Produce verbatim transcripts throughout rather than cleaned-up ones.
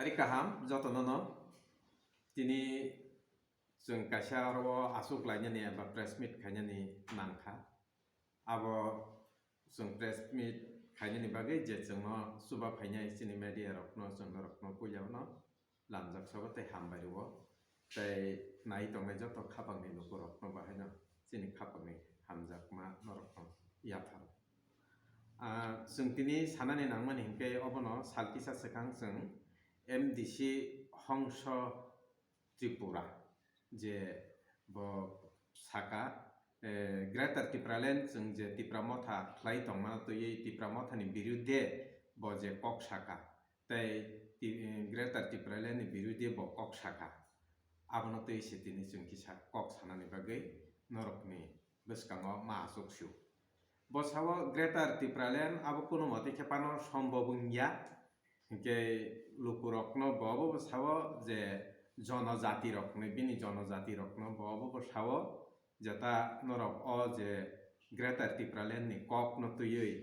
Ari kaham jotono no. Tini chwng kaisa oro o aswk lainani eba press meet khainani nangkha. Abo chwng press meet khainani bagwi je chwngno chuba phainai chini media rokno, chwng norokno puilano lamjak sabo tei hambai rwo. Tei nai tongnai joto khapangni lukurokno bahaino chini khapangni hamjakma norokno yapharo. Ah, chwng tini sanani nangmani hinkhe obono sal kisa swkang chwng M D C Hongso Tripura je bo saka, eh, Greater Tipraland chwng je Tipra Motha khlai tongmano twiwi Tipra Mothani birudde bo je kok saka tei ti-, eh, Greater Tipraland ni birudde bo kok saka. Abono twi se tini chwng kisa kok sanani bagwi norokni bwskango ma achuk sio. Bo sao Greater Tipraland abo kunu mate khe phano sombab wngya, hinkhe lukurokno bo abo bo sao je jonojati rokni, bini jonojati rokno bo abo bo sao jeta norok o je Greater Tipraland ni kokno twiwi,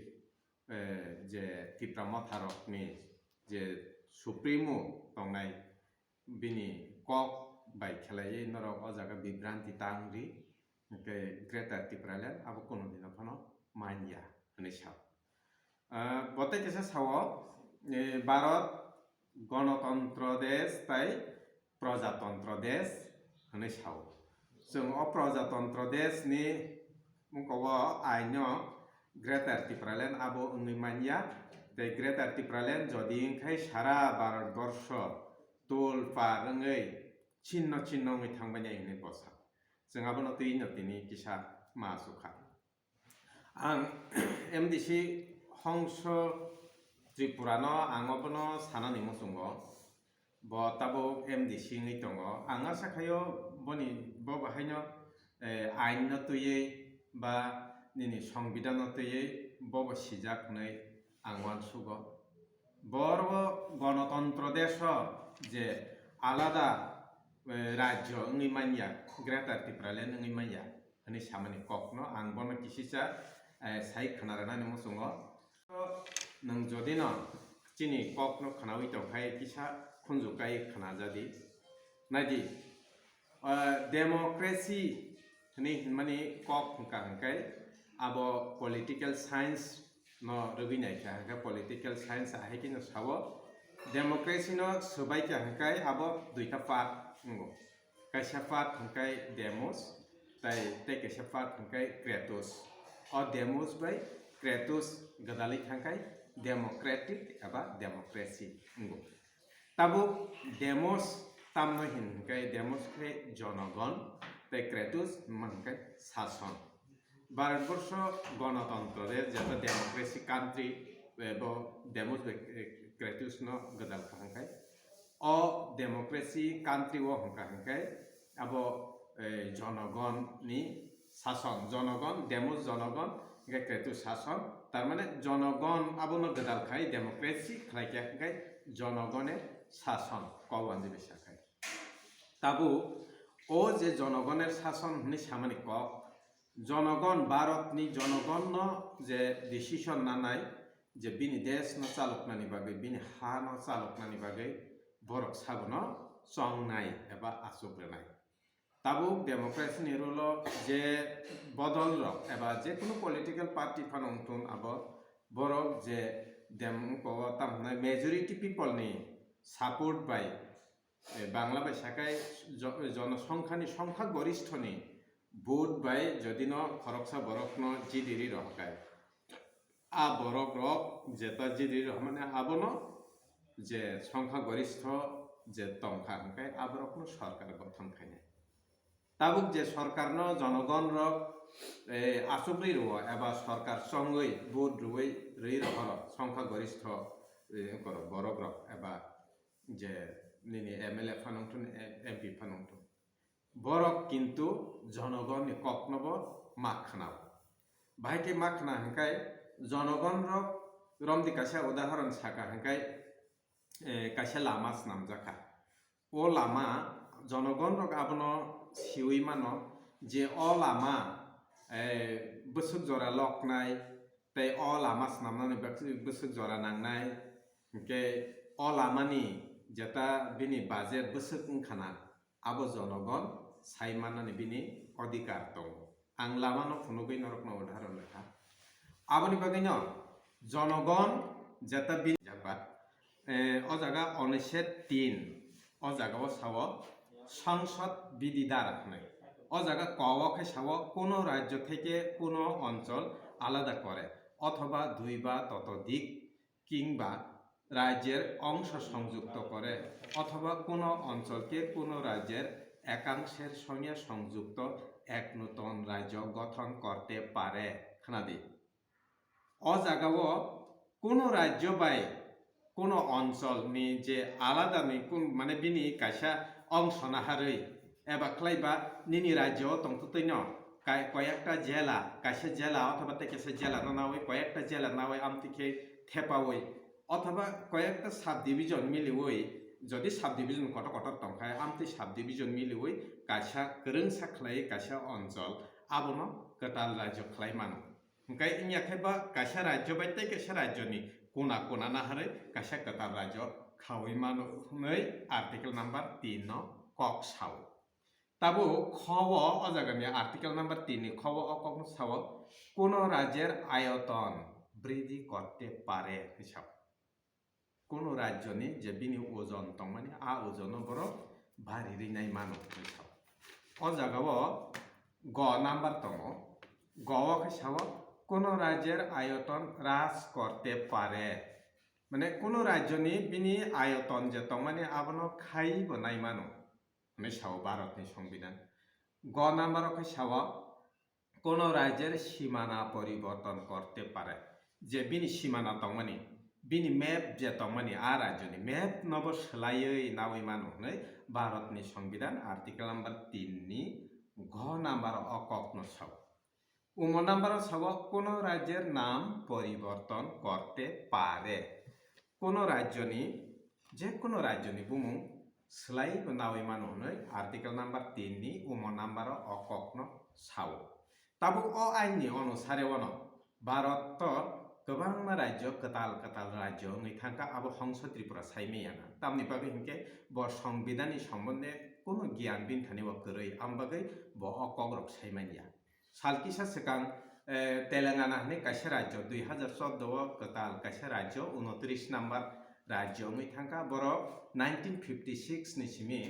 eh, je Tipra Motha rokni je Supremo tongnai bini kok bai khelaiwi norok o jaga bibranti ta wngdi, hinkhe Greater Tipraland abo kunu dino phano manya hwnwi sao. Ah, bo tei kisa sao, eh, Bharat Ganatantro Desh tei Prajatantro Desh hwnwi sao. Chwng o Prajatantro Desh ni mungkogo aino Greater Tipraland abo wngwi manya, tei Greater Tipraland jodi wngkhai sara Bharat Borsho tul par wngwi chinno chinno wngwi thangbainai hwnwi bo sa. Chwng abono twi no tini kisa ma achukha. Ang M D C Hongso Tripurano ang obono sanani muchungo. Bo tabuk M D C wngwi tongo. Ang asa khaio boni bo bahaino, eh, ainno twiwi ba nini songbidanno twiwi bobo sijak hwnwi ang uansugo. Bo oro Ganatantro Desho je alada, eh, rajyo wngwi manya, Greater Tipraland wngwi manya hwnwi samani kokno ang bono kisisa, eh, sai khna rwnani muchungo. Nwng jodi no chini kokno khnawi tongkhai kisa khunju kai khna jadi. Naidi, ah, democracy hwnwi hwnmani kok hwnkha hwnkhe abo political science no rwgwi naikha hwnkhe political science ahai kheno sao democracy no swbaikha hwnkhe abo duita part wngo. Kaisa part hwnkhe demos, tai tei kaisa part hwnkhe kratos. O demos bai kratos gwdalwi thangkhai democratic eba democracy wngo. Tabuk demos tamno hin hwnkhe demos khe jonogon tei kratos hwnma hwnkhe sason. Bharatborsho Ganatantro Desh, jeta democracy country, eh, bo demos bai, eh, kratos no gwdal kha hwnkhe. O democracy country o hwnkha hwnkhe abo, eh, jonogon ni sason, jonogon, demos jonogon, hwnkhe kratos sason, tar mane jonogon abono gwdal khai democracy khlai kha hwnkhe jonogone sason kok wanjwi bai sakhai. Tabuk o je jonogoner sason hwnwi samani kok, jonogon, Bharatni jonogonno je decision nanai, je bini deshno chaloknani bagwi, bini hano chaloknani bagwi borok sabono chongnai eba achuk rwnai. Tabuk democracy ni rule o je bodol rok eba je kunu political party phano wngthun abo borok je dem-, ko-, tamo hwnai majority people ni support bai, eh, Bangla bai sakai jo-, jonosongkhani songkha goristho ni vote bai jodi no khoroksa borok no jidiri rohorkai. A borok rok jeta jiri rok mane abono je songkha goristho je tongkha hwnkhe aborokno sorkar gothon khainai. Tabuk je sorkarno jonogon rok, eh, achugwi rwo eba sorkar chongwi vote rwwi rwi rohoro songkha goristho, eh, borok rok eba je nini M L A phano wngthun, M P phano wngthun. Borok kintu jonogonni kokno bo ma khna-o. Bahai khe ma khna hwnkhe jonogon rok romdi kaisa udahoron saka hwnkhe, eh, kaisa lama swnamjakha. O lama jonogon rok abono siwi mano je o lama, eh, bwswk jora loknai, tei o lama swnamnani bwswk, bwswk jora nangnai, hinkhe o lamani jeta bini budget bwswk wngkhana, abo jonogon sai mannani bini odhikar tongo. Ang lamano phunugwi norokno udahoron rwkha. Aboni bagwino jonogon jeta bini jakba, eh, o jaga onished tin, o jaga o sao Sangsad Bidhi Dhara hwnwi. O jaga ko o khe sao কোনো রাজ্য থেকে কোনো অঞ্চল আলাদা করে অথবা দুই বা ততোধিক কিংবা রাজ্যের অংশ সংযুক্ত করে অথবা কোনো অঞ্চলকে কোনো রাজ্যের একাংশের সঙ্গে সংযুক্ত এক নতুন রাজ্য গঠন করতে পারে। Khwnadi. O jaga o কোনো রাজ্য bai কোনো অঞ্চল ni je আলাদা ni kun mane bini kaisa অংশ naharwi eba khlaiba nini রাজ্য o tongtwtwino kai-, কয়েকটা জেলা, kaisa জেলা অথবা tei kaisa জেলা no nawi কয়েকটা জেলা nawi amtwi khe thepawi অথবা কয়েকটা sub division miliwi, jodi sub division kotor kotor tongkha amtwi sub division miliwi kaisa kwrwngsa khlai kaisa অঞ্চল abono kwtal রাজ্য khlai mano. Hwnkhe wngya khe ba kaisa রাজ্য bai tei kaisa রাজ্য ni kuna kuna naharwi kaisa kwtal রাজ্য khawi mano hwnwi article number tin no kok sao. Tabuk kho o, o jagani article number tin ni kho o, o kokno sao, কোনো রাজ্যের আয়তন বৃদ্ধি করতে পারে hwnwi sao. কোনো রাজ্যনি je bini ওজন tongmani, a ওজন no borok bari rinai mano hwnwi sao. O jaga o go number tongo, go o khe sao, কোনো রাজ্যের আয়তন হ্রাস করতে পারে, mane কোনো রাজ্যনি bini আয়তন je tongmani abono khaibo nai mano. Hwnwi sao Bharatni Songbidan. Go number o khe sao, কোনো রাজ্যের সীমানা পরিবর্তন করতে পারে. Je bini simana tongmani, bini map je tongmani, a রাজ্যনি map nobo swlaiwi nawi mano hwnwi Bharatni Songbidan article number tin ni go number o kokno sao. Umo number o sao, কোনো রাজ্যের নাম পরিবর্তন করতে পারে. কোনো রাজ্যনি, je কোনো রাজ্যনি bumung swlaibo nawi mano hwnwi article number tin ni umo number o o kokno sao. Tabuk o ain ni onusare ono Bharat o kwbangma rajyo, kwtal kwtal rajyo wngwi thangkha, abo Hongso Tripura sai manya na. Tamni bagwi hinkhe bo Songbidan ni sombonde kunu giyan bini thani o kwrwi, am bagwi bo o kokrok sai manya. Sal kisa swkang, eh, Telangana hwnwi kaisa rajyo, dui hazar chordo o kwtal kaisa rajyo, unotris number rajyo wngwi thangkha. Borok nineteen fifty six ni simi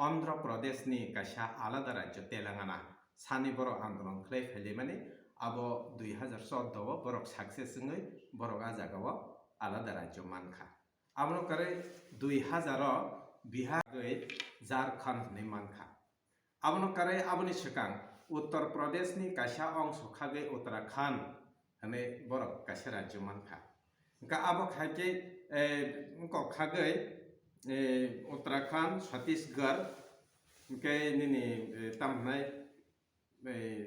Andhra Pradesh ni kaisa alada rajyo Telangana sani borok andolon khlai phailaimani, abo dui hazar chordo o borok success wngwi borok a jaga o alada rajyo mankha. Abono kwrwi dui hazar o Bihar bai Jharkhand hwnwi mankha. Abono kwrwi aboni swkang Uttar Pradesh ni kaisa ongso khagwi Uttarakhand hwnwi borok kaisa rajyo mankha. Hwnkhe abo khai khe, eh, wngkok khagwi, eh, Uttarakhand, Chhattisgarh, hwnkhe nini, eh, tam hwnai, eh,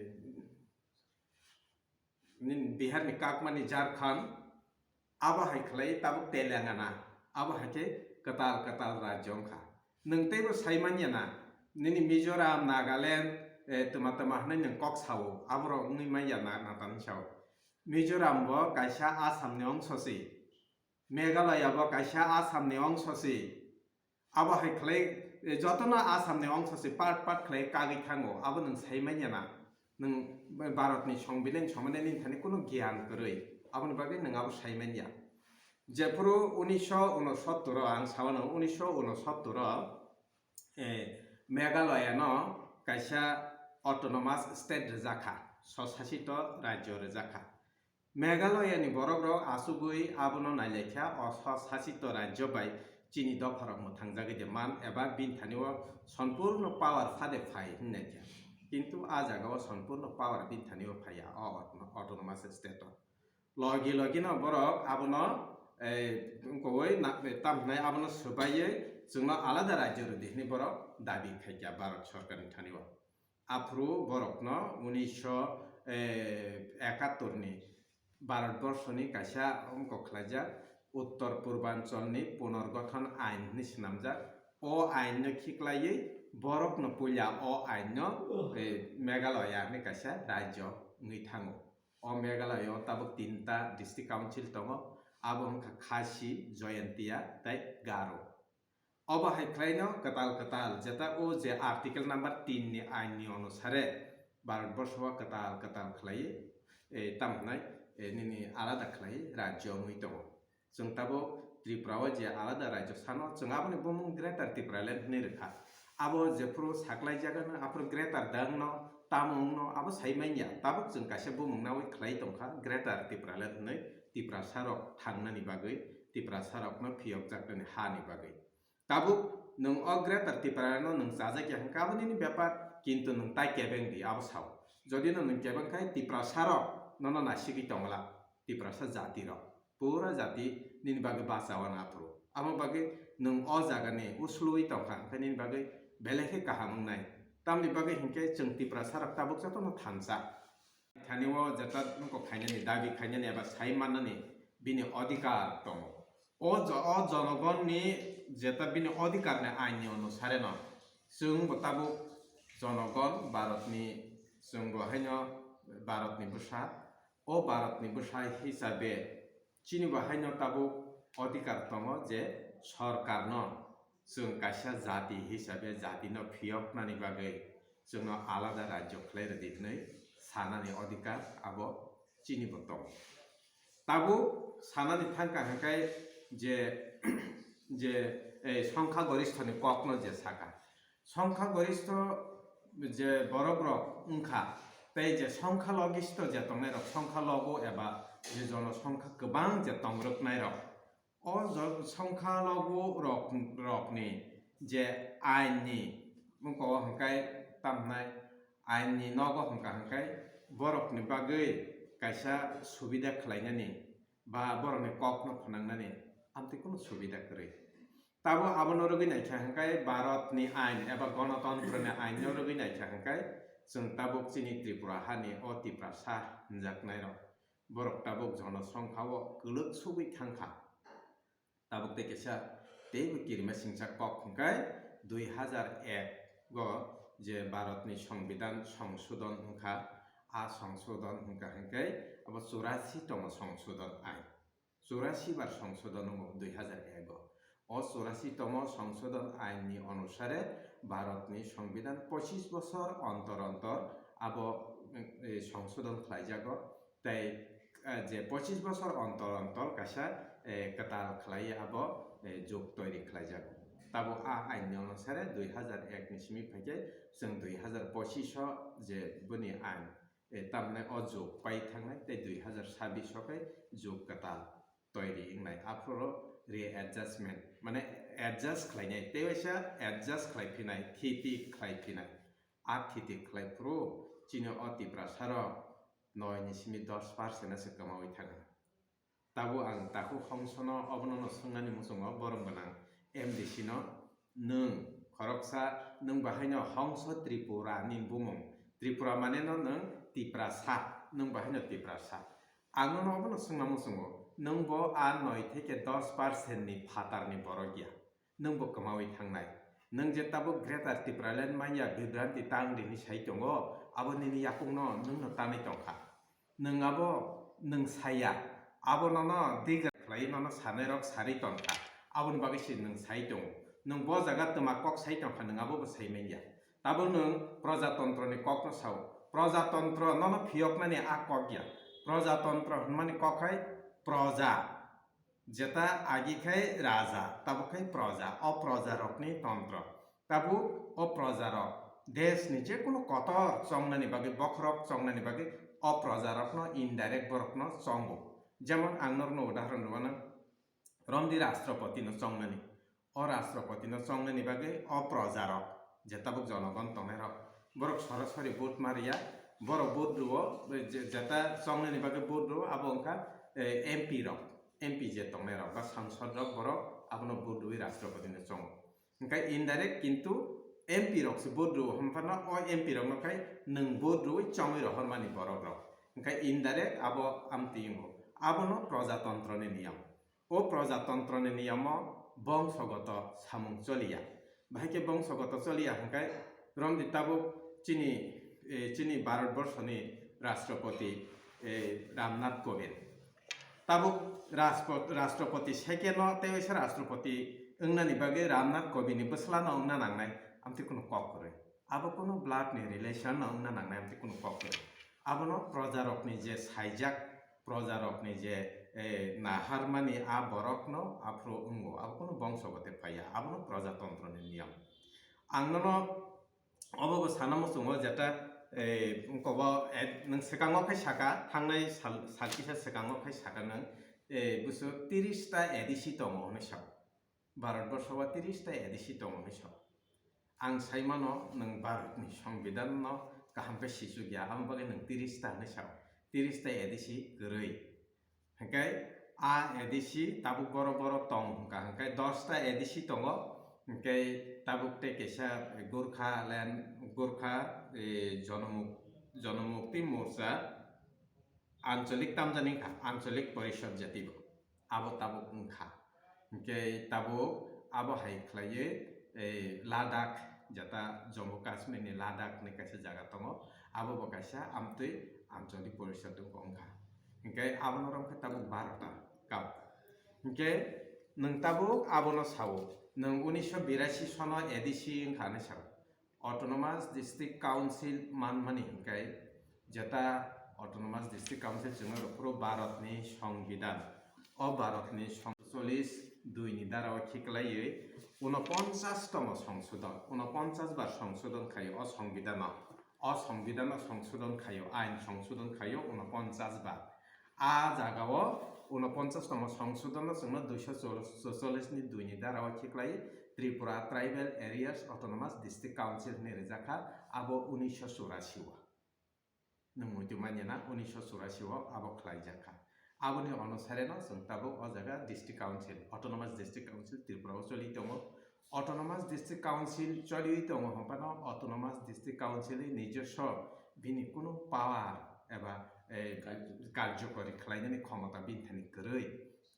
nini Bihar ni kakmani Jharkhand, abo hai khlai tabuk Telangana, abo hai khe kwtal kwtal rajyo wngkha. Nwng teibo sai manya na, nini Mizoram, Nagaland, eh, twma twma hwnwi nwng kok sao, aborok wngwi manya na, natan sao. Mizoram bo kaisa Assam ni ongso si, Meghalaya bo kaisa Assam ni ongso si. Abo hai khlai, eh, jotono Assam ni ongso se part part khlai kagwi thango, abo nwng sai manya na? Nwng Bharat ni Songbidan ni sombonde nini thani kunu giyan kwrwi, aboni bagwi nwng abo sai manya. Jephuru unisho unosottor o, ang sawano unisho unosottor o, eh, Meghalaya no kaisa autonomous state rwjakha, swsasito rajyo rwjakha. Meghalaya ni borok rok achugwi abono nailaikha, o swsasito rajyo bai chini dopha rok mwthangjagwi de man eba bini thani o sompurno power phade phai hwnnaikha. Kintu a jaga o sompurno power bini thani o phaiya o autonomous state o. Logi logi no borok abono, eh, wngkogwi na-, tam hwnai abono swbaiwi chwngno alada rajyo rwdi hwnwi borok dabi khaikha Bharat sorkar ni thani o. Aphuru borokno unisho ekattor ni Bharat borsoni kaisa wngkok khlaijak Uttor Purbanchal ni Punorgothon Ain hwnwi swnamjak. O ain no khiklaiwi borokno puila o ain no, eh, Meghalaya hwnwi kaisa rajyo wngwi thango. O Meghalaya o tabuk tinta district council tongo, abo wngkha Khasi, Jaintia tei Garo. Obo hai khlaino kwtal kwtal, jeta o je article number tin ni ain ni onusare Bharat borsho o kwtal kwtal khlai, eh, tam hwnai, eh, nini alada khlai rajyo wngwi tongo. Chwng tabuk Tripura o je alada rajyo sano, chwng aboni bumung Greater Tipraland hwnwi rwkha. Abo jephuru saklai jagano, aphuru Greater dangno, tamo wngno, abo sai manya. Tabuk chwng kaisa bumung nawi khlai tongkha, Greater Tipraland hwnwi, Tiprasa rok thangnani bagwi, Tiprasa rokno phiyokjaknani hani bagwi. Tabuk nwng o Greater Tipraland no nwng chajak ya hwnkha, abo nini bepar, kintu nwng tai kebeng di, abo sao. Jodi no nwng kebeng khai, Tiprasa rok nono naisigwi tongla, Tiprasa jati rok. Pura jati nini bagwi bachawan aphuru. Amo bagwi nwng o jagani uslui tongkha hwnkhe nini bagwi belai khe kaham wngnai. Tamni bagwi hinkhe chwng Tiprasa rok tabuk jotono thansa. Thani o jeta nokho khainani, dabi khainani eba sai mannani bini odhikar tongo. O jo-, o jonogonni jeta bini odhikarni ainni onusareno chwngbo tabuk jonogon Bharatni, chwngbo haino Bharatni bwsa. O Bharatni bwsa hisabe chini bo haino tabuk odhikar tongo je sorkarno chwng kaisa jati hisabe jatino phiyoknani bagwi chwngno alada rajyo khlai rwdi hwnwi sanani odhikar abo chini bo tongo. Tabuk sanani thangkha hwnkhe je, je, eh, songkha goristhoni kokno je sakha, songkha gorishtho je borok rok wngkha, tei je songkha logistho je tongnai rok, songkha logo eba je jonosongkha kwbang je tongrwknai rok, o jo-, songkha logo rok, rokni je ainni mungko hwnkhe tamnai ainni nogo hwnkha hwnkhe borokni bagwi kaisa subida khlainani ba borokni kokno phwnangnani amtwi kunu subida kwrwi. Tabo abono rwgwi naikha hwnkhe Bharatni ain eba Gonotantroni ainno rwgwi naikha hwnkhe chwng tabuk chini Tripura hani o Tiprasa hwnjaknairok borok tabuk jonosongkhao kwlwk sugwi thangkha. Tabuk tei kaisa teibo kirima singcha kok hwnkhe dui hazar ek o je Bharatni Songbidan Songshodhon wngkha, a Songshodhon hwnkha hwnkhe abo churasi tongmo Songshodhon ain. Churasi bar Songshodhon wngo dui hazar ek o. O churasi tongmo Songshodhon ain ni onusare Bharatni Songbidan pochis bosor ontor ontor abo, eh, Songshodhon khlaijago. Tei, eh, je pochis bosor ontor ontor kaisa, eh, kwtal khlaiwi abo, eh, jug toiri khlaijago. Tabuk a ain ni onusare dui hazar ek ni simi phaikhe chwng dui hazar pochis o je boni ain, eh, tamni o jug pai thangnai tei dui hazar sabis o khe jug kwtal toiri wngnai. Aphuru re-adjustment, mane adjust khlainai, tei waisa adjust khlai phinai, thiti khlai phinai. A thiti khlai phuru chini o Tiprasa rok noi ni simi dos percent se kwmawi thangkha. Tabuk ang takhuk hongsono obono no swngnani muchungo, borom gwnang M D C no, nwng khoroksa, nwng bahaino hongso Tripura ni bumung, Tripura mane no nwng Tiprasa, nwng bahaino Tiprasa. Ang nono obono swngna muchungo, nwng bo a noi theke dos percent ni phatar ni borok ya. Nwng bo kwmawi thangnai. Nwng je tabuk Greater Tipraland manya bibranti tang rini sai tongo, abo nini yakungno nwngno tanwi tongkha. Nwng abo nwng saya, abo nono digra khlai nono sanai rok sari tongkha. Aboni bagwi se nwng sai tongo. Nwng bo jaga twma kok sai tongkha, nwng abo bo sai manya. Tabuk nwng projatantroni kokno sao. Projatantro nono phiyoknani a kok ya. Projatantro hwnmani kok hai proja. Jeta agi khai raja, tabuk khai proja, o proja rokni tontro. Tabuk o proja rok desh ni je kunu kotor chongnani bagwi, bokhorok chongnani bagwi o proja rokno indirect borokno chongo. Jemon ang norokno udahoron rwmano, romdi rashtrapati no chongnani. O rashtrapati no chongnani bagwi o proja rok, je tabuk jonogon tongnai rok, borok sorasori vote ma riya, borok vote rwo, je-, jeta chongnani bagwi vote rwo, abo wngkha, eh, M P rok, M P je tongnai rok ba sangsod rok, borok abono vote rwwi rashtrapati no chongo. Hwnkhe indirect kintu M P rok se vote rwo, hwnphano o M P rok no khai nwng vote rwwi chongwi rohormani borok rok. Hwnkhe indirect abo amtwi wngo. Abono projatantroni niyam. O projatantroni niyamo bongsogoto samung choliya. Bahai khe bongsogoto choliya hwnkhe romdi tabuk chini, eh, chini Bharat borsoni rashtrapati, eh, Ramnath Kovind. Tabuk rashpo-, rashtrapati second o tei waisa rashtrapati, wngnani bagwi Ramnath Kobini bwsla no wngna nangnai, amtwi kunu kok kwrwi. Abo kunu blood ni relation no wngna nangnai, amtwi kunu kok kwrwi. Abono proja rokni je saijak, proja rokni je, eh, naharmani a borok no aphuru wngo, abo kunu bongso bo te phaiya, abono proja tontro ni niyam. Ang nono obo bo sana muchungo jeta, eh, wngkobo, eh, nwng swkango khai saka, thangnai sal, sal kisa swkango khai saka nwng, eh, busu tiris ta A D C tongo hwnwi sao. Bharat borsho o tiris ta A D C tongo hwnwi sao. Ang sai mano nwng Bharat ni Songbidan no kaham khe sichuk ya, amo bagwi nwng tiris ta hwnwi sao. Tiris ta A D C kwrwi. Hwnkhe a A D C tabuk boro boro tong hwnkha, hwnkhe dos ta A D C tongo, hwnkhe tabuk tei kaisa Gurkha land, Gurkha, eh, Jonamuk-, Jonamukti Morcha Ancholik tamjani wngkha, Ancholik Porishad jatibo abo tabuk wngkha. Hwnkhe tabuk abo hai khlaiwi, eh, Ladakh, jeta Jammu Kashmir ni Ladakh ni kaisa jaga tongo, abo bo kaisa amtwi Ancholik Porishad wngkha. Hwnkhe abono romkhe tabuk baro ta kau. Hwnkhe nwng tabuk abono sao, nwng unisho birasi sono A D C wngkha hinwi sao. Autonomous District Council manmani hwnkhe jeta Autonomous District Council chwngno rwphuru Bharatni Songbidan. O Bharatni song-, chollish dui ni dara o khiklaiwi unoponchas tomo songsodon, unoponchas bar songsodon khaio o Songbidano. O Songbidano songsodon khaio, ain songsodon khaio unoponchas bar. A jagao unoponchas tomo songsodon no chwngno duiso chorchollish ni dui ni dara o khiklai Tripura Tribal Areas Autonomous District Council hinwi rijak kha, abo unisho churasi o. Nwng muitu manya na unisho churasi o abo khlaijak kha. Aboni onusare no chwng tabuk o jaga District Council, Autonomous District Council Tripura o choli tongo. Autonomous District Council choliwi tongo hwnphano Autonomous District Council ni nijoswo bini kunu power eba, eh, karjokori khlainani khomota bini thani kwrwi.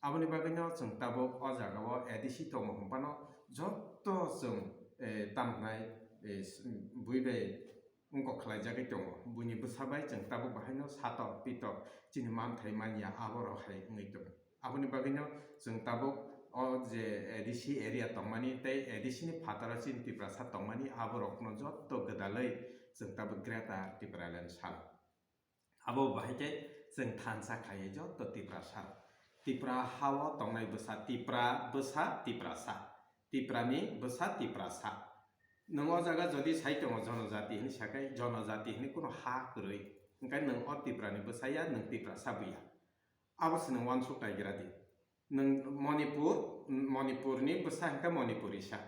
Aboni bagwino chwng tabuk o jagao A D C tongo hwnphano jotto chwng, eh, tamhnai, eh, s-, bui bai wngkok khlaijagwi tongo. Buini bwsa bai chwng tabuk bahaino satok pitok chini manthai manya aborok hai wngwi tongo. Aboni bagwino chwng tabuk o je A D C area tongmani tei A D C ni phataro chini Tiprasa tongmani aborokno jotto gwdalwi chwng tabuk Greater Tipraland salo. Abo bahai khe chwng thansa khlaiwi jotto Tiprasa rok. Tipra hao tongnai bwsa Tipra, bwsa Tiprasa. Tiprani bwsa Tiprasa. Nwng o jaga jodi sai tongo jonojati hinwi sakai, jonojati hinwi kunu ha kwrwi. Hwnkhe nwng o Tiprani bwsa ya, nwng Tiprasa buya. Abo se nwng uansuk naigra di. Nwng Manipur, Manipurni bwsa hwnkhe Manipurisa.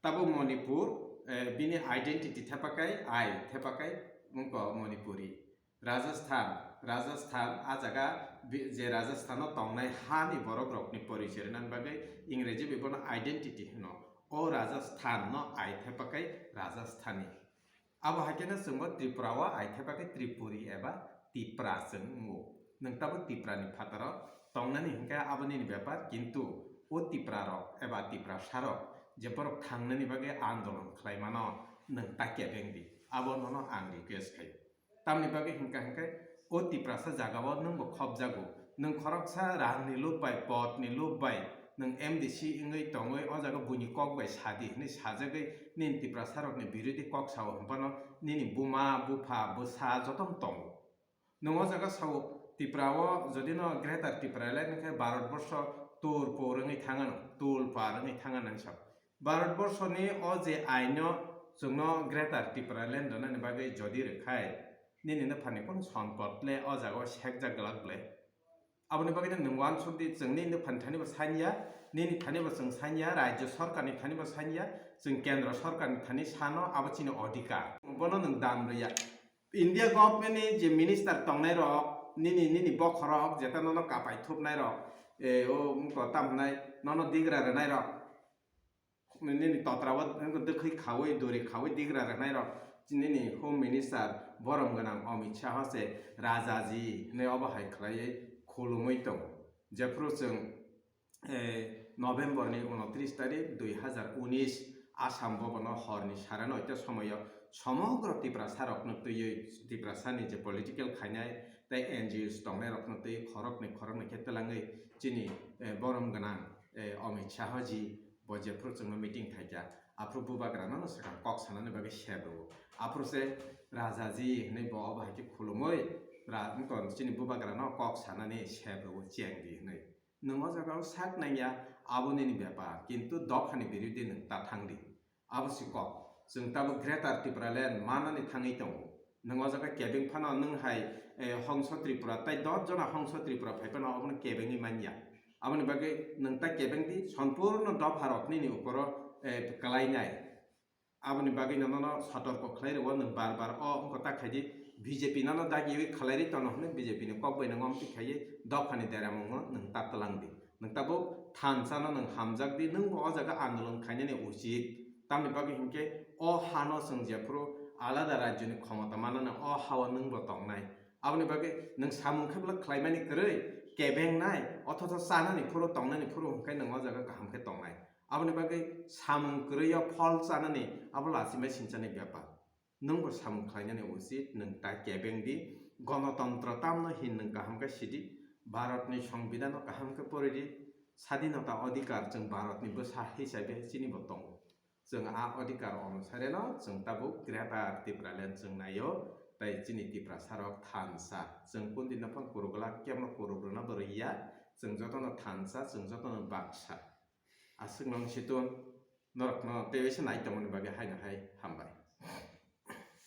Tabuk Manipur, eh, bini identity thepakai, ai thepakai, wngkha Manipuri. Rajasthan, Rajasthan, a jaga bi-, je Rajasthano tongnai hani borok rokni porichoi rwnani bagwi Ingreji bai bono identity hwno. O Rajasthan no ai thepakai Rajasthani. Abo hai kheno chwngbo Tripura o ai thepakai Tripuri eba Tipra chwng wngo. Nwng tabuk Tiprani phataro tongnani hwnkhe abo nini bepar, kintu o Tipra rok eba Tiprasa rok je borok thangnani bagwi andolon khlai mano, nwng ta kebeng di. Abo nono ang request khaio. Tamni bagwi hwnkha hwnkhe o Tiprasa jagao nwngbo khopjago. Nwng khoroksa rangni lob bai, potni lob bai nwng M D C wngwi tongwi o jaga buini kok bai sadi hwnwi sajagwi nini Tiprasa rokni birodhi kok sao hwnphano nini buma, bupha, bwsa jotono tongo. Nwng o jaga sao Tripura o jodi no Greater Tipraland hwnkhe Bharat borsho tur por wngwi thangano, tur par wngwi thangano hinwi sao. Bharat borsho ni o je aino chwngno Greater Tipraland rwnani bagwi jodi rwkhai, nini nuphani kunu sompot le o jaga o sekjak glak ble. Aboni bagwi no nwng uansuk di, chwng nini nuphani thani bo sanya, nini thani bo chwng sanya, rajyo sorkar ni thani bo sanya, chwng kendro sorkar ni thani sano, abo chini odhikar. Bono nwng dam rwya. India government ni je minister tongnai rok, nini, nini bokhorok, jeta nono kapai thupnai rok, e, o, wngkha tam hwnai, nono digra rwnai rok, nini totra o wngkha dwkhwi khaui, duri khaui digra rwnai rok, nini home minister borom gwnang Amit Shah se Rajaji hwnwi obo hai khlaiwi khulumui tongo. Jephru chwng eh, November ni unotris tarik dui hazar unis Assam Bhavan o hor ni sare noita somoio somogro Tiprasa rokno twiwi Tiprasa ni je political khainai tei N G Os tongnai rokno twiwi khoroknwi khoroknwi khe twlangwi chini, eh, borom gwnang, eh, Amit Shah ji Bo jephuru chwngno meeting khaikha, aphuru bubagrano no swkang kok sanani bagwi sep rwo. Aphuru se Rajaji hinwi bo obo hai khe khulumwi ra-, wngkon chini bubagrano kok sanani sep rwo cheng di hinwi. Nwng o jaga o sak nangya, abo nini bepar, kintu dophani birude nwng ta thang di. Abo si kok. Chwng tabuk Greater Tipraland manani thangwi tongo. Nwng o jaga kebeng phano nwng hai, eh, Hongso Tripura tei dos jona Hongso Tripura phai phano obono kebengwi manya. Aboni bagwi nwng ta kebeng di, sompurno dopharok nini ukoro, eh, kwlainai. Aboni bagwi nono sotorko khlai rwo nwng bar bar o wngkha ta khai di, B J P nono dagiwi khlai ri tono hwnwi B J P ni kok bai nwng omtwi khaiwi dophani deramungo nwng ta twlang di. Nwng tabuk thansa no nwng hamjak di, nwng bo o jaga andolon khainani uchit. Tamni bagwi hinkhe o hano chwng jephuru alada rajyoni khomota manana o hao nwng bo tongnai. Aboni bagwi nwng samung khe bwlak khlaimani kwrwi, kebengnai, othocho chanani phuru tongnani phuru hinkhe nwng o jaga kaham khe tongnai. Aboni bagwi samung kwrwi o phol chanani abo lachimai sinchani bepar. Nwng bo samung khlainani uchit, nwng ta kebeng di, gonotontro tamno hin nwng kaham khe sidi, Bharatni Songbidanno kaham khe pori di, sadinota odhikar chwng Bharatni bwsa hisabe chini bo tongo. Chwng a odhikar onusareno chwng tabuk Greater Tipraland chwng naio, tei chini Tiprasarok thansa. Chwng kundino phang kurugla kemno kurugrwna bo rwya, chwng jotono thansa, chwng jotono baksa. Aswk nang situng norokno tei waisa nai tongmani bagwi haino hai hambai.